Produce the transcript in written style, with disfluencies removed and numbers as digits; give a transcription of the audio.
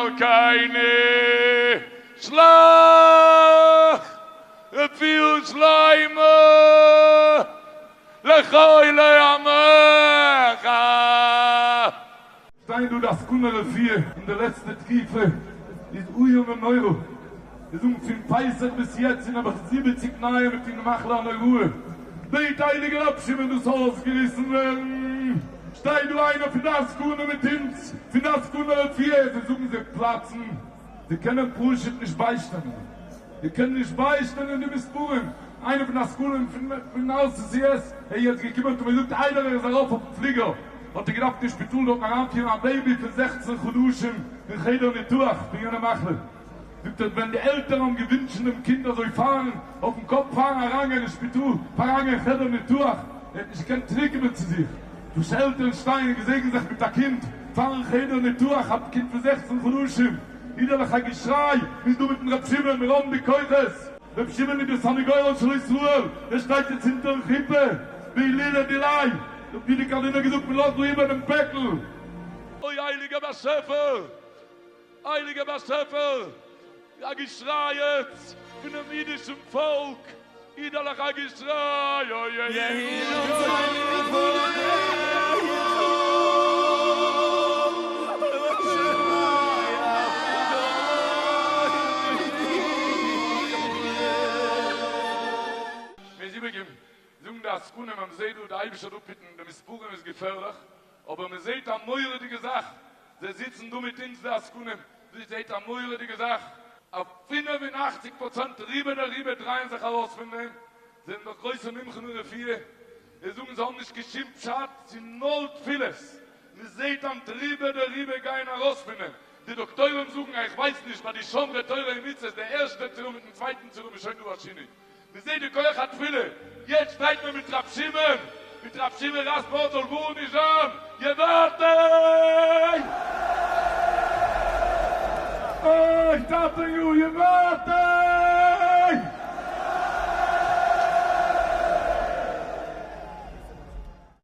מלכינו שלח רפואה שלימה לחולי עמך. שטיין דא די עסקני רפואה אין די לעצטע תקופה איז איום ונורא, זיי זאגן פון פסח ביז יעצט זענען נעבעך זיבעציק נייע מיט די מחלה הנוראה, בעט הייליגער רבי שמעון דאס אויסגעריסן ווערן, שטייט דא איינער פון די עסקנים מיט אונז פון די עסקני רפואה, זיי זאגן זיי פלאצן, זיי קענען פשוט נישט ביישטיין. זיי קענען נישט ביישטיין אין די מספרים, איינער פון די עסקנים פון RCCS איז יעצט געקומען האט אים געזאגט איידער ער איז ארויף אויפן פליגער האט ער געדארפט אין שפיטאל דארטן אריינפירן א baby פון 16 חדשים אין חדר ניתוח פון יענע מחלה, זאגט ער ווען די עלטערן האבן געווינטשן דעם קינד אזוי פארן אויפן קאפ פארן אריינגיין אין שפיטאל פאר אריינגיין אין חדר ניתוח, ער האט נישט געקענט צוריקקומען צו זיך, וואס עלטערן שטייען און געזעגן זיך מיט א קינד פארן חדר ניתוח, א קינד פון 16 חדשים. אידעלעך א געשריי מ'איז דא מיטן רב שמעון מיר האבן די כוחות, רב שמעון איז די סניגורן של ישראל, ער שטייט יעצט אונטערן חופה, בהילולא דיליה, האט ווי די קארלינער געזאגט מען לאזט דא איבער דעם פעקל. אוי הייליגער באשעפער, הייליגער באשעפער, א געשריי יעצט פונעם אידישן פאלק, אידעלעך א געשריי, אוי יהי רצון לפניך. מ'איז איבערגעבן, זאגן די עסקנים אז מ'זעט דא די אייבישטער זאל אפהיטן, די מספרים איז געפערליך, אבער מ'זעט א מורא'דיגע זאך, זיי זיצן דא מיט אונז די עסקנים, זי זעט א מורא'דיגע זאך, א 85 פראצענט רובא דרובא דרייען זיך ארויס פון דעם, זיי זענען דאך גרויסע מומחים אין רפואה, זיי זאגן זיי האבן נישט קיין שום פשט, ס'איז נאר תפילות, מען זעט היינט רובא דרובא גייען ארויס פון דעם, די דאקטוירים זאגן איך ווייס נישט ביי די שומרי תורה און מצוות די ערשטע צורה מיטן צווייטן צורה איז שוין דא א שינוי, מען זעט די כח התפילה, יעצט שטייט מען מיט ר' שמעון, מיט ר' שמעון ראזנבוים זאל גארנישט זיין, יווארטעי! אוי טאטעניו יווארטעי!